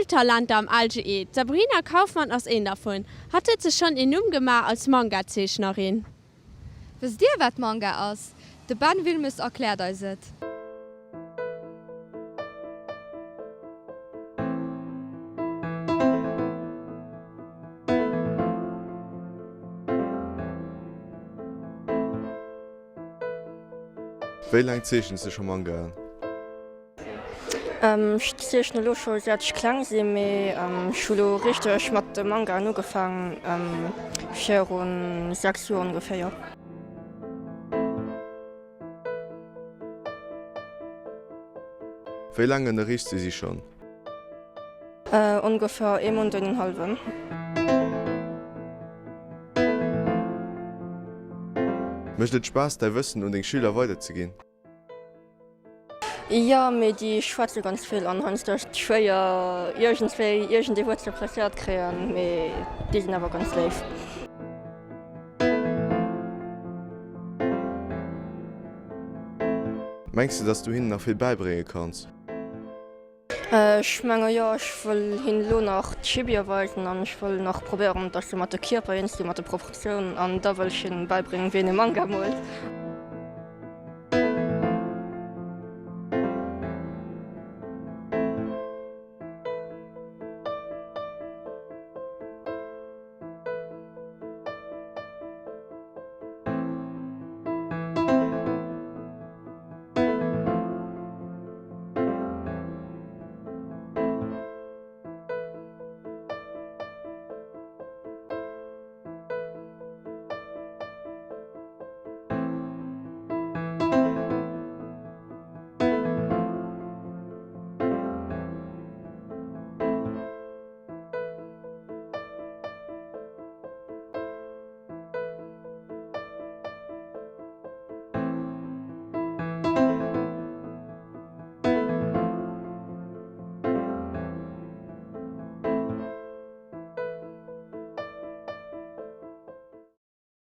Talenter am LGE. D'Sabrina Kaufmann ass een dervun. Hatt huet sech schonn een Numm gemaach als Manga-Zeechnerin. Wësst Dir wat Manga ass? De Ben Wilmes erkläert eis et. Wéi laang zeechens de scho Mangaen? Ech zeechnen elo scho säit ech kleng sinn, mee ech hu lo richteg mat de Mangaen ugefaang viru 6 Joer ongeféier. Wéi laang ënnerriichts de si schonn? Ongeféier ee Mount an een hallwen. Mécht et Spaass däi Wëssen un deng Schüler weiderzeginn? Jo, mee déi schwätze ganz vill an heiansdo ass et schwéier iergendswéi iergendee Wuert ze placéiert kréien, mee déi sinn awer ganz léif. Mengs de, dass du hinnen nach vill bäibrénge kanns? Ech menge jo, ech wëll hinnen elo nach d'Chibier weisen an ech wëll nach probéieren, dass se mat de Kierper eens ginn, mat de Proportiounen an da wëll ech hinnen bäibréngen, wéi een e Manga moolt.